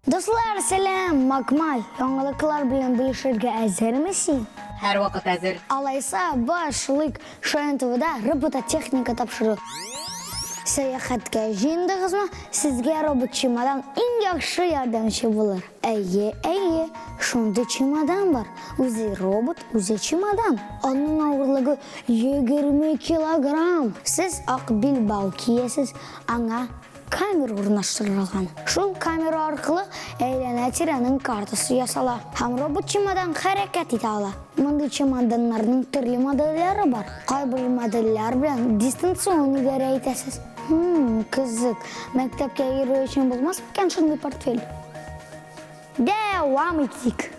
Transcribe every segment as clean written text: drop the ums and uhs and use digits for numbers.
Дуслар, сәлам! Макмай, яңалыклар белән бүлешергә әзерме син? Һәрвакыт әзер. Алайса, башлыйк. Шаян ТВда робототехника тапшыру. Сәяхәткә җыендыгызмы? Сезгә робот-чемодан иң яхшы ярдәмче булыр. Әйе, әйе, шундый чемодан бар. Үзе робот, үзе чемодан. Аның авырлыгы 20 килограмм. Сез ак билбау киясез, аңа камера урнаштырылган. Шул камера аркылы әйләнә-тирәнең картасы ясала һәм робот чемодан хәрәкәт итә ала. Мондый чемоданнарның төрле модельләре бар. Кайбер модельләр белән дистанцион идарә итәсез. Хм, кызык. Мәктәпкә йөрү өчен булмас микән шундый портфель? Дәвам итик.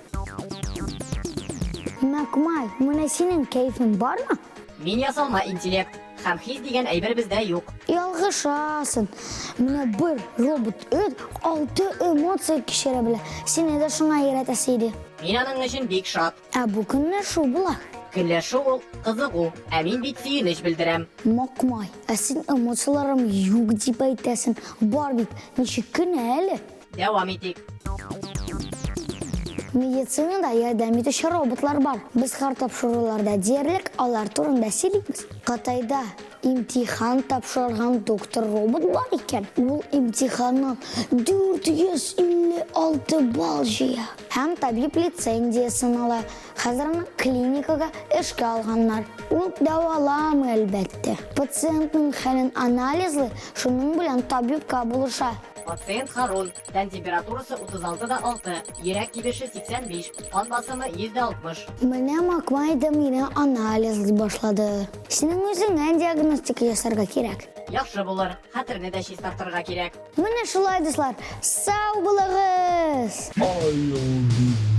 Мәкмай, менә синең кәефең бармы? Мин ясалма интеллект һәм хис дигән әйбер бездә юк. Ялгышасың. Менә бер робот эт алты эмоция кичерә белә. Сине дә шуңа өйрәтәсе иде. Мин аның өчен бик шат. Ә бу көнләшү була. Көнләшү ул, кызыгу, ә мин бит сөенеч белдерәм. Макмай, ә син эмоцияләрем юк дип әйтәсең. Бар бит, ничек кенә әле. Дәвам итик. Медицинада ярдәм итүче роботлар бар. Без һәр тапшыруларда диярлек алар турында сөйлибез. Кытайда имтихан тапшырган доктор-робот бар икән. Ул имтиханнан 456 балл җыя һәм табиб лицензиясен ала. Хәзер аны клиникага эшкә алганнар. Ул дәваламый, әлбәттә. Пациентның хәлен анализлый, шуның белән табибка булыша. Пациент Харун, тән температурасы 36 да 6, йөрәк тибеше 85, кан басымы 160. Менә Макмай да мине анализлый башлады. Синең үзеңә диагностика ясарга кирәк. Яхшы булыр, хәтерне дә чистартырга кирәк. Менә шулай, дуслар, сау булыгыз! I'll be.